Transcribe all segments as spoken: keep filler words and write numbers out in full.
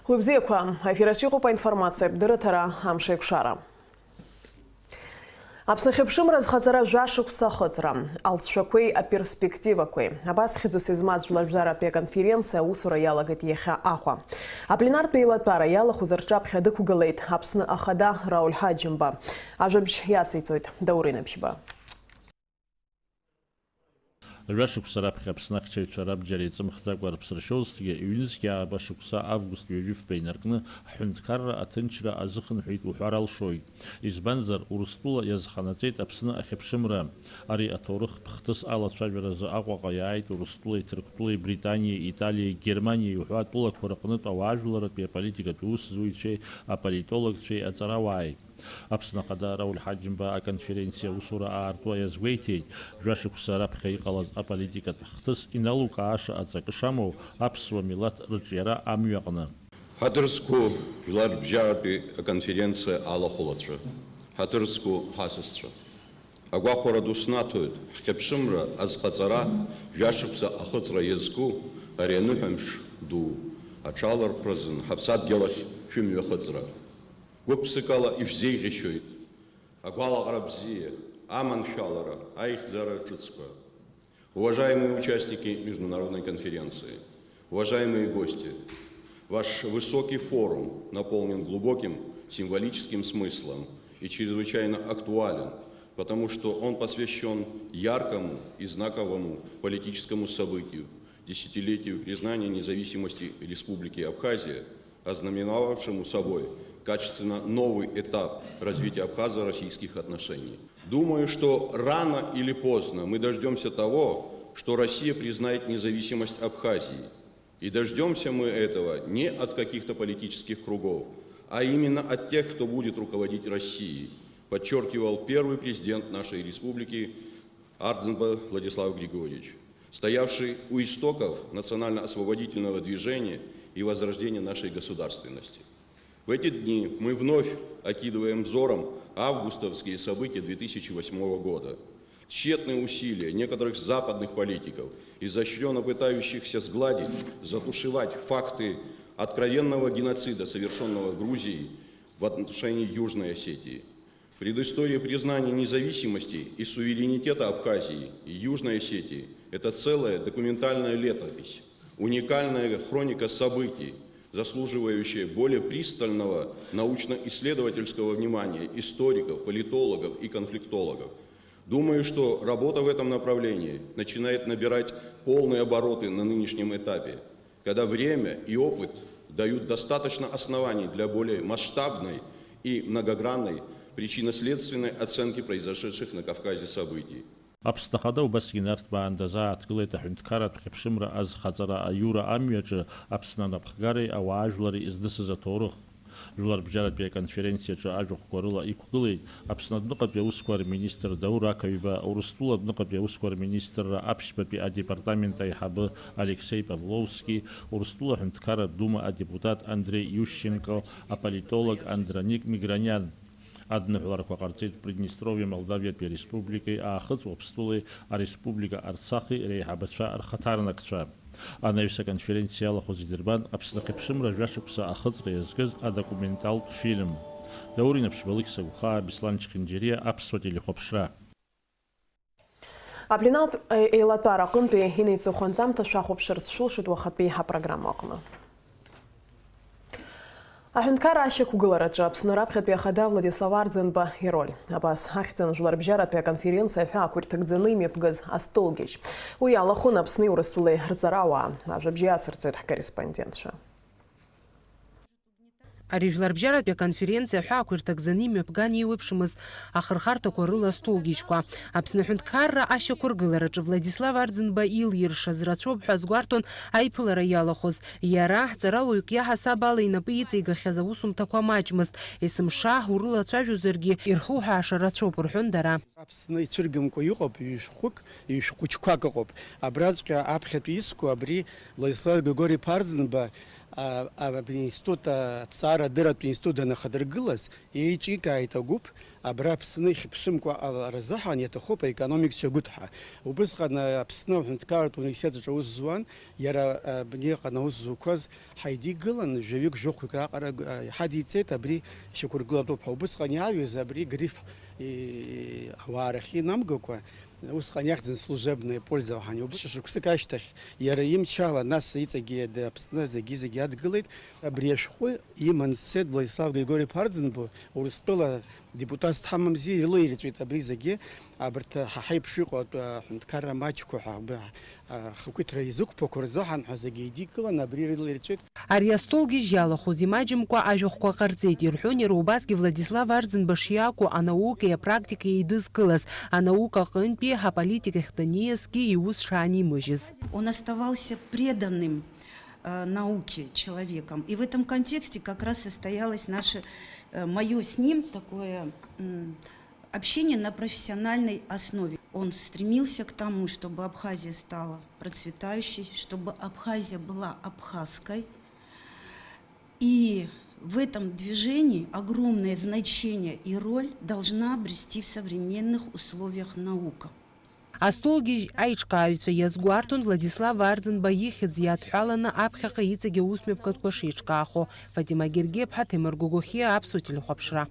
Уи бзиақәа, аефир аҿы иҟоуп аинформациатә дырраҭара Амшеикәшара. Аԥсны ахьыԥшымра азхаҵара жәа шықәса ахыҵра, алҵшәақәеи аперспективақәеи. Абас хьӡыс измаз жәларбжьаратәи аконференциа аусура иалагеит иахьа Аҟәа. Апленартә еилатәара иалахәыз рҿаԥхьа дықәгылеит Аԥсны Ахада Рауль Ҳаџьымба. Ажәабжь иациҵоит Даур Инабжьба. Жәашықәса раԥхьа Аԥсны ахьчаҩцәа рабџьар еиҵымхӡакәа рыԥсы ршьозҭгьы, ҩнызқь ааба шықәса август ҩажәи фба инаркны ҳҳәынҭқарра аҭынчра азыхынҳәит уҳәар алшоит. Избанзар, Урыстәыла иазханаҵеит Аԥсны ахьыԥшымра. Ари аҭоурыхтә хҭыс алацәажәаразы Аҟәаҟа иааит Урыстәылеи, Ҭырқәтәылеи, Британиеи, Италиеи, Германиеи уҳәа атәылақәа рҟнытә ауаажәларратәи аполитикатә усзуҩцәеи аполитологцәеи аҵарауааи. Аԥсны Ахада Рауль Ҳаџьымба аконференциа аусура аартуа иазгәеиҭеит, жәашықәса раԥхьа иҟалаз аполитикатә хҭыс иналукааша аҵакы шамоу аԥсуа милаҭ рыҿиара амҩаҟны. Ҳаҭыр зқәу жәларбжьаратәи аконференциа алахәылацәа, ҳаҭыр зқәу ҳасасцәа, агәахәара ду снаҭоит, ҳхьыԥшымра азхаҵара жәашықәса ахыҵра иазку ари аныҳәамш ду аҽалархәразын ҳаԥсадгьыл ахь шәымҩахыҵра. Гәык-ԥсыкала ишәзеиӷьашьоит агәалаҟара бзиа, аманшәалара, аихьӡара ҿыцқәа. Уважаемые участники международной конференции, уважаемые гости, ваш высокий форум наполнен глубоким символическим смыслом и чрезвычайно актуален, потому что он посвящён яркому и знаковому политическому событию, десятилетию признания независимости Республики Абхазия, ознаменовавшему собой качественно новый этап развития абхазо-российских отношений. Думаю, что рано или поздно мы дождёмся того, что Россия признает независимость Абхазии. И дождёмся мы этого не от каких-то политических кругов, а именно от тех, кто будет руководить Россией, подчёркивал первый президент нашей республики Ардзинба Владислав Григорьевич, стоявший у истоков национально-освободительного движения и возрождения нашей государственности. В эти дни мы вновь окидываем взором августовские события две тысячи восьмого года. Тщетные усилия некоторых западных политиков, изощрённо пытающихся сгладить, затушевать факты откровенного геноцида, совершённого Грузией в отношении Южной Осетии. Предыстория признания независимости и суверенитета Абхазии и Южной Осетии — это целая документальная летопись, уникальная хроника событий, заслуживающая более пристального научно-исследовательского внимания историков, политологов и конфликтологов. Думаю, что работа в этом направлении начинает набирать полные обороты на нынешнем этапе, когда время и опыт дают достаточно оснований для более масштабной и многогранной причинно-следственной оценки произошедших на Кавказе событий. Аԥсны Ахада убасгьы нарҭбаан дазааҭгылеит аҳәынҭқарратә хьыԥшымра азхаҵара аиура амҩаҿы Аԥсны анапхгареи ауаажәлари изнысыз аҭоурых. Жәларбжьаратәи аконференциаҿы ажәахәқәа рыла иқәгылеит Аԥсны адәныҟатәи аусқәа рминистр Даур Ақаҩба, Урыстәыла адәныҟатәи аусқәа рминистрра аԥшьбатәи адепартамент аиҳабы Алексеи Павловски, Урыстәыла аҳәынҭқарратә Дума адепутат Андрей Иущенко, аполитолог Андроник Мигранян. Адныҳәаларақәа ҟарҵеит Приднестровиа Молдавиатәи ареспубликеи Аахыҵ Уаԥстәылеи ареспублика Арцахи реиҳабацәа рхаҭарнакцәа. Анаҩс аконференциа иалахәыз идырбан Аԥсны ахьыԥшымра жәашықәса ахыҵра иазкыз адокументалтә фильм. Даур Инаԥшьба, Алықьса Гәхаа, Беслан Чхинџьариа, Аԥсуа телехәаԥшра. Апленартә еилатәара аҟынтәи инеиҵыху анҵамҭа шәахәаԥшырц шәылшоит уахатәи ҳапрограмма аҟны. Аҳәынҭқарра ашьақәгылараҿы Аԥсны раԥхьатәи ахада Владислав Арӡынба ироль. Абас ахьӡын жәларбжьаратәи аконференциа аҳәаақәа ирҭагӡаны имҩаԥгаз астолгьежь. Уи иалахәын Аԥсни Урыстәылеи рҵарауаа. Ажәабжь иацырҵоит ҳкорреспондентцәа. Ари жәларбжьаратәи аконференциа аҳәаақәа ирҭагӡаны имҩаԥган еиуеиԥшымыз ахырхарҭақәа рыла астолгьежьқәа. Аԥсны аҳәынҭқарра ашьақәыргылараҿы Владислав Арӡынба илиршаз рацәоуп ҳәа азгәарҭон аиԥылара иалахәыз. Иара, ҳҵарауаҩык иаҳасаб ала инапы иҵеигахьаз аусумҭақәа маҷмызт. Есымша урылацәажәозаргьы, ирхуҳәааша рацәоуп, рҳәон дара. Аԥсны ицәыргымкәа иҟоуп, ҩышәҟәык, ҩышәҟәычқәак ыҟоуп. Абраҵәҟьа аԥхьатәи иску абри Владислав Григори-иԥа Арӡынба А, а, абри аинститут, а, аҭҵаарадырратә институт данахадыргылаз, еиҿикааит агәыԥ, абра Аԥсны ихьыԥшымкәа ҟалара азыҳәан иаҭахуп аекономикцәа гәыҭҳа. Убысҟан, а, Аԥсны аҳәынҭқарратә университет аҿы аус зуан, иара, а, абни аҟны аус зуқәаз ҳаидикылан, жәаҩык, жәохәҩык раҟара, а, иҳадиҵеит, абри шьақәыргылатәуп ҳәа. Убысҟан иааҩыз абри гриф, и, ауаа рахь инамгакәа, Усҟан иахьӡын служебное пользование. Убыс шықәсык ашьҭахь иара имчала, нас иҵегьы д-, Аԥсны зегьы-зегьы адгылеит. Абри ашәҟәы иман дцеит Владислав Григорьев Арӡынба, Урыстәыла депутатс дҳамамзи, ирылаирҵәеит абри зегьы, абарҭ ҳа ҳаиԥш иҟоу атәы аҳәынҭқарра маҷқәа ҳәа, аб-, ахақәиҭра иазықәԥақәо рзыҳәан ҳәа зегьы еидикылан, абри ирылаирҵәеит. Ари астолгьежь иалахәыз имаҷымкәа ажәахәқәа ҟарҵеит, ирҳәон иара убасгьы Владислав Арӡынба шиакәу анаукеи апроктикеи еидызкылаз, анаука аҟынтәи аполитикахь даниасгьы иус шаанимыжьыз. Он оставался преданным, э, науке человеком. И в этом контексте как раз состоялось наше, э, моё с ним такое, м, общение на профессиональной основе. Он стремился к тому, чтобы Абхазия стала процветающей, чтобы Абхазия была абхазской. И в этом движении огромное значение и роль должна обрести в современных условиях наука. Астолгьежь аиҿкааҩцәа иазгәарҭон Владислав Арӡынба ихьӡ иадҳәаланы аԥхьаҟа иҵегь аусмҩаԥгатәқәа шеиҿкаахо. Фатима Гергиаԥҳа, Ҭемыр Гогохиа, Аԥсуа телехәаԥшра.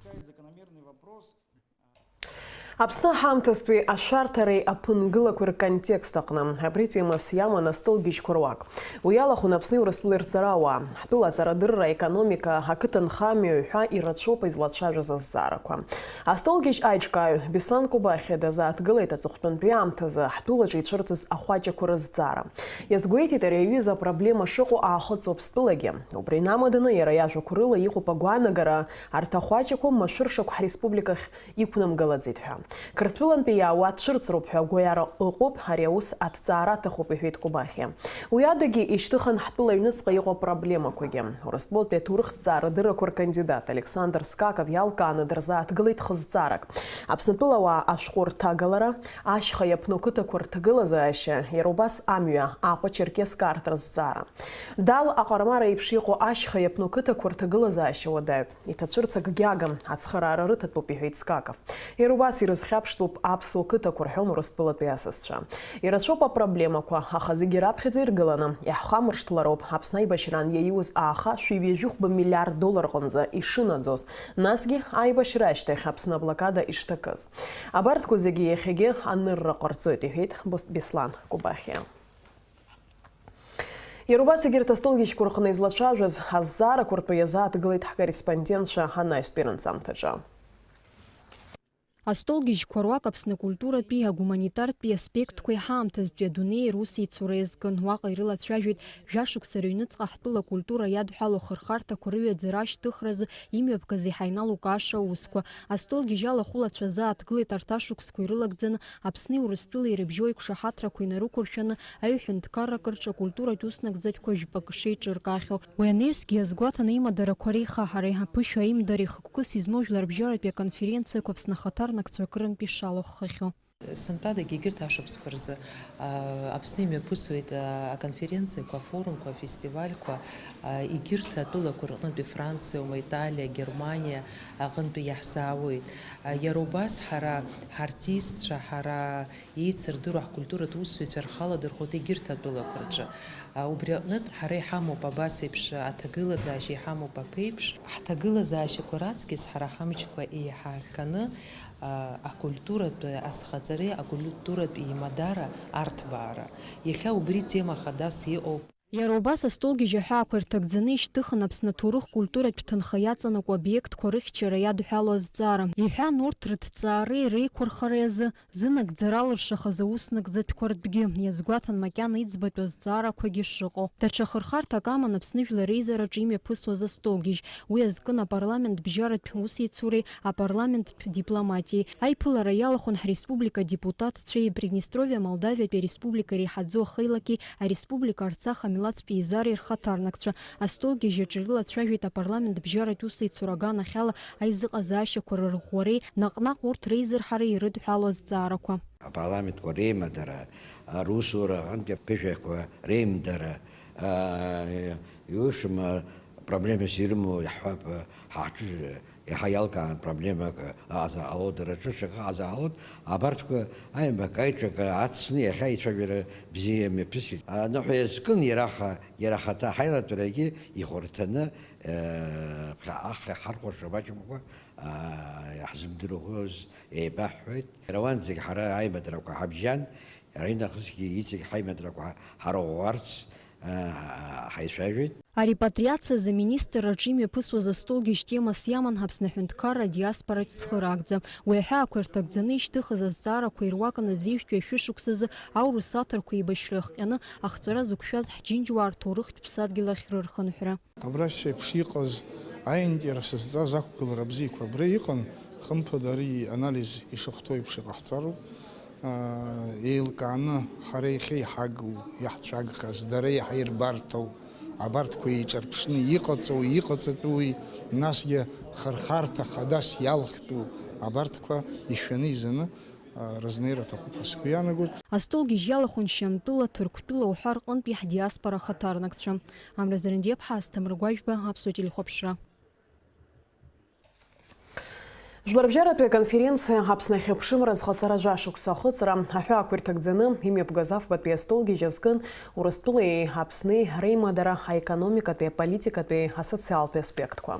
Аԥсны аҳамҭазтәи ашәарҭареи аԥынгылақәеи рконтекст аҟны абри темас иаман астолгьежьқәа руак. Уи иалахәын Аԥсни Урыстәылеи рҵарауаа. Ҳтәыла аҵарадырра, аекономика, ақыҭанхамҩа ҳәа ирацәоуп излацәажәоз азҵаарақәа. Астолгьежь аиҿкааҩ Беслан Кобахьиа дазааҭгылеит аҵыхәтәантәи аамҭазы ҳтәылаҿы ицәырҵыз ахәаҷақәа рызҵаара. Иазгәеиҭеит, ари аҩыза апроблема шыҟоу аахыҵ Уаԥстәылагьы. Убри инамаданы иара иажәақәа рыла иҟоуп агәаанагара, арҭ ахәаҷақәа машәыршақә ҳреспубликахь иқәнамгалаӡеит ҳәа. Қырҭтәылантәи иаауа цәырҵроуп ҳәа агәаҩара ыҟоуп, ари аус аҭҵаара аҭахуп, иҳәеит Кобахьиа. Уи адагьы ишьҭыхын ҳтәыла аҩныҵҟа иҟоу апроблемақәагьы. Урыстәылатәи аҭоурых ҭҵаарадыррақәа ркандидат Александр Скаков иалкааны дырзааҭгылеит хызҵаарак. Аԥснытәылауаа ашәҟәы рҭагалара, ашьха иаԥну қыҭақәа рҭагылазаашьа, иара убас амҩа, Аҟәа-Черкесск аартра зҵаара. Дал аҟармар еиԥш иҟоу ашьха иаԥну қыҭақәа рҭагылазаашьа уадаҩуп. Иҭацәырҵ акгьы агым, ацхыраара рыҭатәуп, иҳәеит Скаков. Иара убас ирызхьаԥштәуп аԥсуа қыҭақәа, рҳәон Урыстәылатәи асасцәа. Ирацәоуп апроблемақәа, аха зегьы раԥхьаӡа иргыланы, иаҳхамыршҭлароуп Аԥсны аибашьраан иаиуз ааха шәи ҩажәи хәба миллиард доллар ҟынӡа ишынаӡоз, насгьы аибашьра ашьҭахь Аԥсны аблокада ишҭакыз. Абарҭқәа зегьы иахьагьы анырра ҟарҵоит, иҳәеит Бос-, Беслан Кобахьиа. Иара убас егьырҭ астолгьежьқәа рҟны излацәажәаз азҵаарақәа ртәы иазааҭгылеит ҳкорреспондентцәа анаҩстәи рынҵамҭаҿы. Астолгьежьқәа руак Аԥсны акультуратәи, агуманитартәи аспектқәеи ҳаамҭазтәи адунеи русеицура иазкын. Уаҟа ирылацәажәеит жәашықәса рыҩныҵҟа ҳтәыла акультура иадҳәало ахырхарҭақәа рыҩаӡара ашьҭыхразы имҩаԥгаз еиҳа иналукааша аусқәа. Астолгьежь алахәылацәа азааҭгылеит арҭ ашықәсқәа ирылагӡаны Аԥсни Урыстәылеи ирыбжьоу аиқәшаҳаҭрақәа инарықәыршәаны аҩ ҳәынҭқаррак рҿы акультуратә уснагӡатәқәа жәпакы шеиҿыркаахьоу. Уи анаҩсгьы иазгәаҭаны аимадарақәа реихаҳареи аԥышәа аимдареи хықәкыс измоу жәларбжьаратәи аконференциақәа Аԥсны ахаҭарнакцәа акырынтә ишалахәхахьоу. Сынтәадагь егьырҭ ашықәсқәа рзы, а, Аԥсны имҩаԥысуеит, а, аконференциақәа, афорумқәа, афестивальқәа, а, егьырҭ атәылақәа рҟынтәи, Франциа, Италиа, Германиа аҟынтәи иаҳзаауеит. А, иара убас ҳара ҳартистцәа, ҳара еицырдыруа ҳкультуратә усзуҩцәа рхы аладырхәоит егьырҭ атәылақәа рҿы. А, убри аҟнытә ҳара иҳамоуп абас еиԥш аҭагылазаашьа, иҳамоуп аԥеиԥш. Ҳҭагылазаашьақәа раҵкьыс ҳара ҳамчқәа еиҳа ӷьӷьаны, а, акультуратә азхаҵареи акультуратә еимадара арҭбаара. Иахьа убри тема хадас иҟоуп. Иара убас астолгьежь аҳәаақәа ирҭагӡаны ишьҭыхын Аԥсны аҭоурых-культуратә ҭынха иаҵанакуа обиектқәа рыхьчара иадҳәало азҵаара. Иҳәан, урҭ рыҭҵаареи реиқәырхареи азы зынагӡара алыршахаз ауснагӡатәқәа ртәгьы иазгәаҭан, макьана иӡбатәу азҵаарақәагьы шыҟоу. Даҽа хырхарҭак аман Аԥсны Жәлар Реизараҿы имҩаԥысуаз астолгьежь. Уи азкын апарламент бжьаратә усеицуреи апарламенттә дипломатиеи. Аиԥылара иалахәын ҳреспублика адепутатцәеи Приднестровиа Молдавиатәи ареспублика иреиҳаӡоу ахеилаки ареспублика Арцах амилаҭтә еизареи рхаҭарнакцәа. Астолгьежь аҿы ирылацәажәеит апарламент бжьаратә усеицура аганахьала аизыҟазаашьақәа рырӷәӷәареи наҟ-наҟ урҭ реизырҳареи ирыдҳәало азҵаарақәа. Апарламентқәа реимадара, русура аҟынтәи аԥышәақәа реимдара, а, Иушам, проблемас ирымоу иаҳҳәап, ҳа ҳҿы иаҳа иалкаан проблемак ыҟазар ҟалоит, дара рҿы ҽак ыҟазар ҟалоит, абарҭқәа аимак-аиҿак ацны иахьа ицәажәара бзиа мҩаԥысит. Аныҳәа иазкын иара аха, иара ахаҭа ҳаилатәарагьы ихәарҭаны, э, ԥхьаҟа ҳархәаша маҷымкәа, а, иаҳзымдыруаз еибаҳҳәеит. Иара уанӡагь ҳара аимадарақәа ҳабжьан, иара инахысгьы иҵегь ҳаимадарақәа ҳарӷәӷәарц, а, ҳаицәажәеит. Арепатриациазы аминистрраҿы имҩаԥысуаз астолгьежь темас иаман Аԥсны аҳәынҭқарра адиаспоратә цхыраагӡа. Уи аҳәаақәа ирҭагӡаны ишьҭыхыз азҵаарақәа ируакын азежәтәи ашәышықәсазы аурыс аҭырқәа еибашьра иахҟьаны ахҵәара зықәшәаз ҳџьынџьуаа рҭоурыхтә ԥсадгьыл ахь рырхынҳәра. Абрашьцәа еиԥш иҟаз аинтерес зҵаз ақәгылара бзиақәа абра иҟан, хымԥада ари анализ ишахәҭоу еиԥш иҟаҳҵароуп. Еилкааны ҳара иахьа иҳагу, иаҳцәагхаз, дара иаҳа ирбарҭоу, абарҭқәа еиҿарԥшны иҟаҵоу, иҟаҵатәуи, насгьы хырхарҭа хадас иалхтәу абарҭқәа ишәаны изаны, а, рызнеира аҭахуп ҳәа сгәы иаанагоит. Астолгьежь иалахәын Шьамтәыла, Ҭырқәтәыла уҳәа рҟынтәи ҳдиаспора ахаҭарнакцәа. Амра Зарандиаԥҳа, Асҭамыр Гәажәба, Аԥсуа телехәаԥшра. Жәларбжьаратәи аконференциа Аԥсны ахьыԥшымра зхаҵара жәашықәса ахыҵра аҳәаақәа ирҭагӡаны имҩаԥгаз афбатәи астолгьежь азкын Урыстәылеи Аԥсни реимадара аекономикатәи, аполитикатәи, асоциалтәи аспектқәа.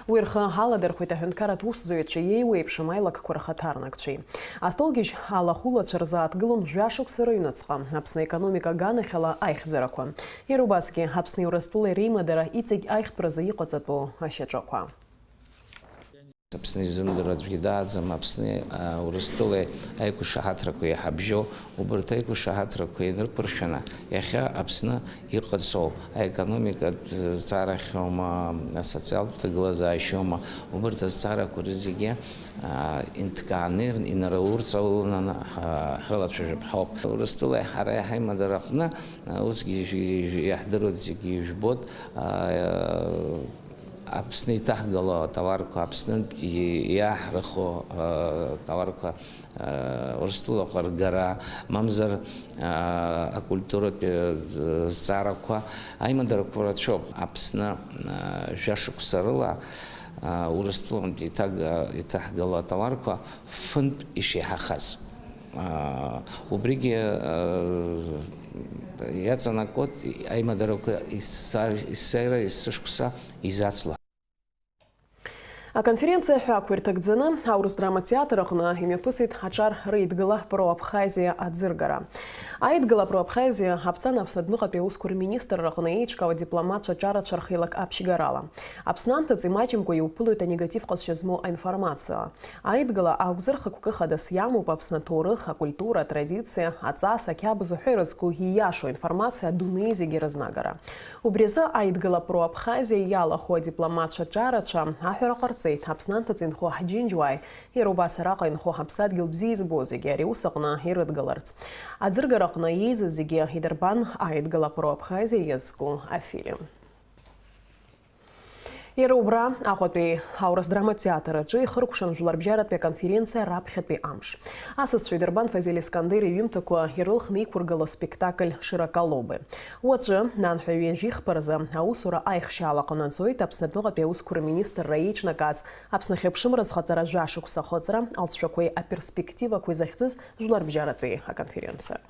Уи рхы аладырхәеит аҳәынҭқарратә усзуҩцәеи еиуеиԥшым аилакқәа рхаҭарнакцәеи. Астолгьежь алахәылацәа рзааҭгылон жәашықәса рыҩнуҵҟа Аԥсны аекономика аганахьала аихьӡарақәа. Иара убасгьы Аԥсни Урыстәылеи реимадара иҵегь аиӷьтәразы иҟаҵатәу ашьаҿақәа. Аԥсны изымдыруа аӡәгьы дааӡам, Аԥсни, а, Урыстәылеи аиқәшаҳаҭрақәа иҳабжьоу, убарҭ аиқәшаҳаҭрақәа инрықәыршәаны, иахьа Аԥсны иҟаҵоу аекономикатә зҵаарахьоума, асоциалтә ҭагылазаашьоума, убарҭ азҵаарақәа рызегьы, а, инҭкааны, инараурҵауланы, а, ҳрылацәажәап ҳауп. Урыстәылеи ҳареи ҳаимадара аҟны, а, усгьы ижә-, ижә-, иаҳдыруеит, зегьы ижәбоит, а, Аԥсны иҭаҳгало атоварқәа, Аԥснынтә и-, иааҳрыхо, а, атоварқәа, а, Урыстәылаҟа ргара, мамзар, а, акультуратә, а, зҵаарақәа, аимадарақәа рацәоуп. Аԥсны, а, жәашықәса рыла, а, Урыстәылантә иҭаг-, а, иҭаҳгало атоварқәа фынтә ишеиҳахаз. Аа, убригьы, аа, иаҵанакуеит аимадарақәа исса-, исеира, есышықәса изацло. Аконференциа аҳәаақәа ирҭагӡаны аурыс драматеатр аҟны имҩаԥысит аҿар Реидгыла Про-Абхазиа аӡыргара. Аидгыла Про-Абхазиа аԥҵан Аԥсны адәныҟатәи аусқәа рминистрра аҟны еиҿкаау адипломатцәа аҿарацәа рхеилак аԥшьгарала. Аԥсны анҭыҵ имаҷымкәа иуԥылоит анегатив ҟазшьа змоу аинформациала. Аидгыла ақәзырхақәкы хадас иамоуп Аԥсны аҭоурых, акультура, атрадициа, аҵас, ақьабз уҳәа ирызку ииашоу информациа адунеи зегьы рызнагара. Убри азы Аидгыла Про-Абхазиа иалахәу адипломатцәа ҿарацәа аҳәара ҟарҵеит, Аԥсны анҭыҵ инхо ҳџьынџьуааи, иара убас араҟа инхо ҳаԥсадгьыл бзиа избо зегьы ари аус аҟны ирыдгыларц. Аӡыргара аҟны еизаз зегьы идырбан Аидгыла Про-Абхазиа иазку афильм. Иара убра, Аҟәатәи аурыс драматә театр аҿы ихыркәшан жәларбжьаратәи аконференциа раԥхьатәи амш. Асасцәа идырбан Фазиль Искандер иҩымҭақәа ирылхны иқәыргылоу аспектакль Широколобы. Уаҵәы, нанҳәа ҩажәи хԥа рзы, аусура аихшьаала ҟанаҵоит Аԥснытәыҟатәи аусқәа рминистрра еиҿнакааз Аԥсны ахьыԥшымра зхаҵара жәашықәса ахыҵра, алҵшәақәеи аперспективақәеи захьӡыз жәларбжьаратәи аконференциа.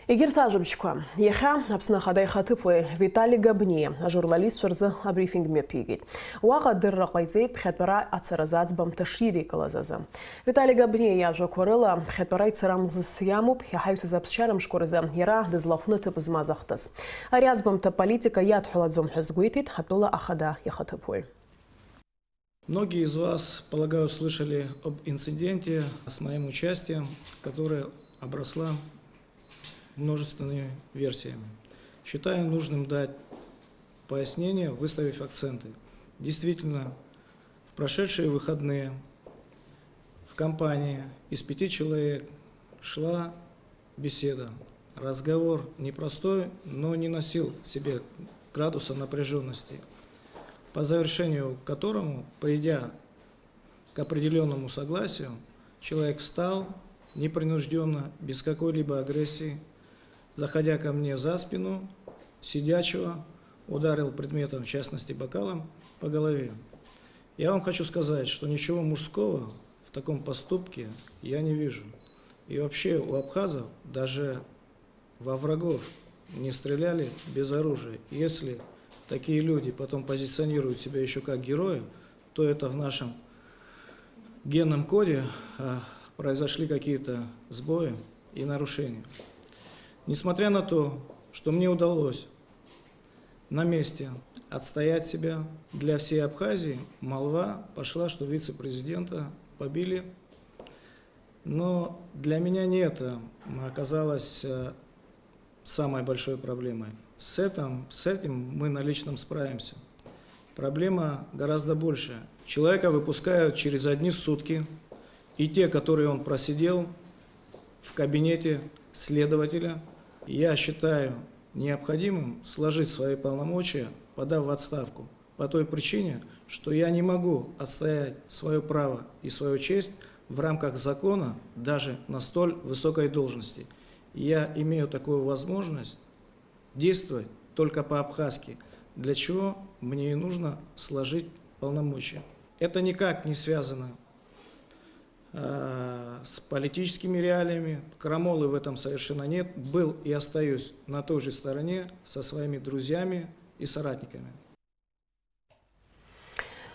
Егьырҭ ажәабжьқәа. Иахьа Аԥсны Ахада ихаҭыԥуаҩ Витали Габниа ажурналистцәа рзы абрифинг мҩаԥигеит. Уаҟа адырра ҟаиҵеит ԥхьатәара ацаразы аӡбамҭа шидикылаз азы. Витали Габниа иажәақәа рыла, ԥхьатәара ицара мзызс иамоуп, иаҳаҩсыз аԥсшьара мшқәа рзы иара дызлахәны ҭыԥ змаз ахҭыс. Ари аӡбамҭа политика иадҳәалаӡом ҳәа азгәеиҭеит атәыла Ахада ихаҭыԥуаҩ. Многие из вас, полагаю, слышали об инциденте с моим участием, которая обросла множественными версиями. Считаю нужным дать пояснение, выставив акценты. Действительно, в прошедшие выходные в компании из пяти человек шла беседа, разговор непростой, но не носил в себе градуса напряжённости, по завершению которому, придя к определённому согласию, человек встал непринуждённо, без какой-либо агрессии, заходя ко мне за спину, сидячего, ударил предметом, в частности бокалом, по голове. Я вам хочу сказать, что ничего мужского в таком поступке я не вижу. И вообще у абхазов даже во врагов не стреляли без оружия. Если такие люди потом позиционируют себя еще как герои, то это в нашем генном коде произошли какие-то сбои и нарушения. Несмотря на то, что мне удалось на месте отстоять себя, для всей Абхазии молва пошла, что вице-президента побили. Но для меня не это оказалось самой большой проблемой. С этим, с этим мы на личном справимся. Проблема гораздо большая. Человека выпускают через одни сутки, и те, которые он просидел в кабинете следователя, я считаю необходимым сложить свои полномочия, подав в отставку, по той причине, что я не могу отстоять свое право и свою честь в рамках закона даже на столь высокой должности. Я имею такую возможность действовать только по-абхазски, для чего мне и нужно сложить полномочия. Это никак не связано с политическими реалиями. Крамолы в этом совершенно нет. Был и остаюсь на той же стороне со своими друзьями и соратниками.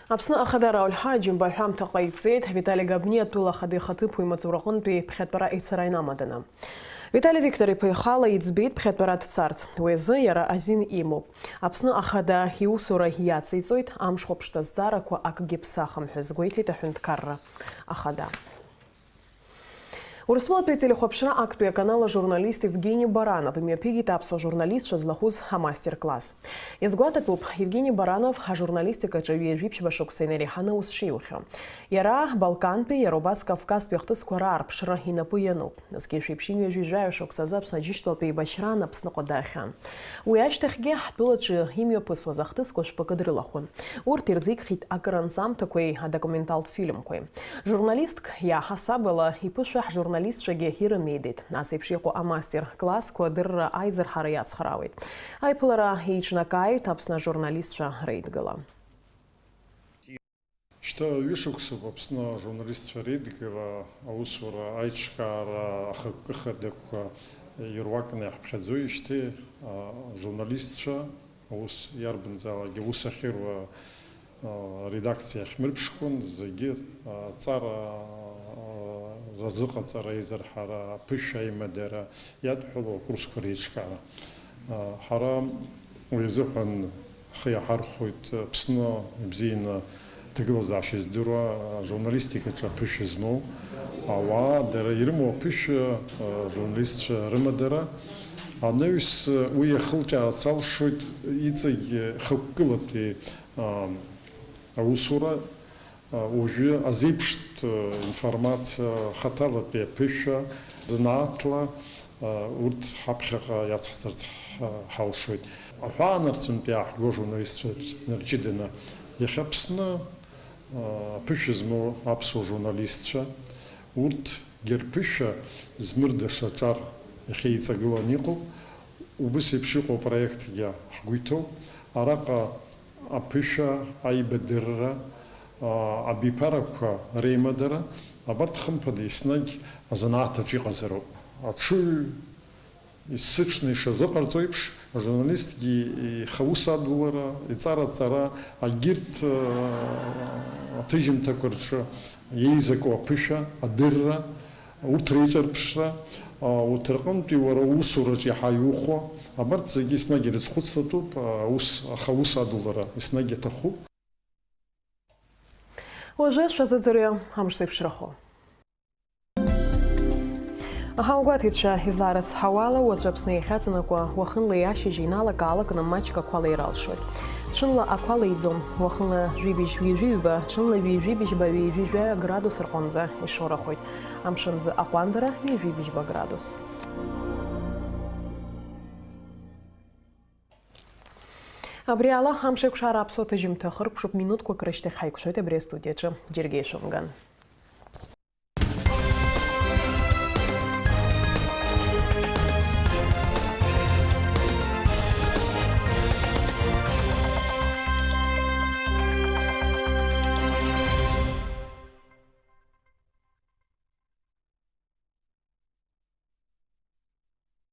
Аԥсны Ахадара Аульҳа аџьымба аҳәамҭа ҟаиҵеит Витали Габниа атәыла ахада ихаҭыԥуаҩ имаҵураҟынтәи ԥхьатәара ицара инамаданы. Витали Виктор-иԥа ихала иӡбеит ԥхьатәара дцарц, уи азы иара азин имоуп. Аԥсны Ахада иусура иациҵоит, амшхәаԥшҭа зҵаарақәа акгьы ԥсахым ҳәа азгәеиҭеит аҳәынҭқарра Ахада. Урыстәылатәи ателехәаԥшра актәи аканал ажурналист Евгени Баранов имҩаԥигеит аԥсуа журналистцәа злахәыз амастер-класс. Иазгәаҭатәуп, Евгени Баранов ажурналистикаҿы ҩажәи ԥшьба шықәса инареиҳаны аус шиухьоу. Иара Балкантәи, иара убас Кавказтәи ахҭысқәа раарԥшра инапы иануп. Зқьи жәшәи ԥшьынҩажәи жәаҩа шықәсазы Аԥсны Аџьынџьтәылатәи еибашьраан Аԥсныҟа даахьан. Уи ашьҭахьгьы ҳтәылаҿы имҩаԥысуаз ахҭысқәа жәпакы дрылахәын. Урҭ ирзикхьеит акранҵамҭақәеи адокументалтә фильмқәеи. Журналистк иаҳасаб ала иԥышәа ҳжурналистцәагьы ирымеидеит. Ас еиԥш иҟоу амастер-классқәа адырра аизырҳара иацхраауеит. Аиԥылара еиҿнакааит Аԥсны ажурналистцәа реидгыла. Шьҭа ҩышықәсоуп Аԥсны ажурналистцәа реидгыла аусура аиҿкаара ахықәкы хадақәа ируакны иаҳԥхьаӡоижьҭеи, ажурналистцәа аус иарбанзаалакгьы аус ахьыруа аредакциа иахьмырԥшқәан зегьы аҵара, разыҟаҵара, аизырҳара, аԥышәа аимадара иадҳәалоу акурсқәа реиҿкаара. Ҳара уи азыҳәан ҳхы иаҳархәоит Аԥсны ибзианы аҭагылазаашьа здыруа, ажурналистикаҿы аԥышәа змоу ауаа, дара ирымоу аԥышәа, ажурналистцәа рымадара. Анаҩс уи иахылҿиаарц алшоит иҵегь хықәкылатәи аусура. Уажәы азеиԥштә информациа, хаҭалатәи аԥышәа, занааҭла урҭ ҳаԥхьаҟа иацҳҵарц ҳалшоит. Аҳәаанырцәынтә иааҳго ажурналистцәа нарҷыданы, иахьа Аԥсны аԥышәа змоу аԥсуа журналистцәа, урҭгьы рԥышәа змырдаша аҿар иахьа еиҵагыланы иҟоуп. Убыс еиԥш иҟоу апроектгьы ҳгәы иҭоуп. Араҟа аԥышәа, аибадырра, абиԥарақәа реимадара, абарҭ хымԥада еснагь азанааҭ аҿы иҟазароуп. Аҽыҩ есыҽны ишазыҟарҵо еиԥш, ажурналистгьы ихы аус адулара, иҵара-ҵара, агьырҭ аҭыжьымҭақәа рҿы еизаку аԥышәа, адырра, урҭ реиҿырԥшра, урҭ рҟынтәи уара уусураҿ иаҳа иухәо, абарҭ зегьы еснагь ирызхәыцлатәуп, аус, аха аус адулара еснагь иаҭахуп. Уажәы шәазыӡырҩы амш зеиԥшрахо. Аҳауагәаҭаҩцәа изларыцҳауала, уаҵәы Аԥсны иахьаҵанакуа уахынлеи ашьыжьи иналак-аалакны маҷк ақәа леир алшоит. Ҽынла ақәа леиӡом, уахынла жәибжь ҩажәи ҩба, ҽынла ҩажәи бжьба ҩажәи жәаҩа градус рҟынӡа ишоурахоит. Амшынӡы аҟәандара ҩажәи бжьба градус. Абри ала амш еиқәшара аԥсуа ҭыжьымҭа хыркәшоуп, минуҭқәак рышьҭахь ҳаиқәшәоит абри астудиаҿы. Џьаргьы ишәымган.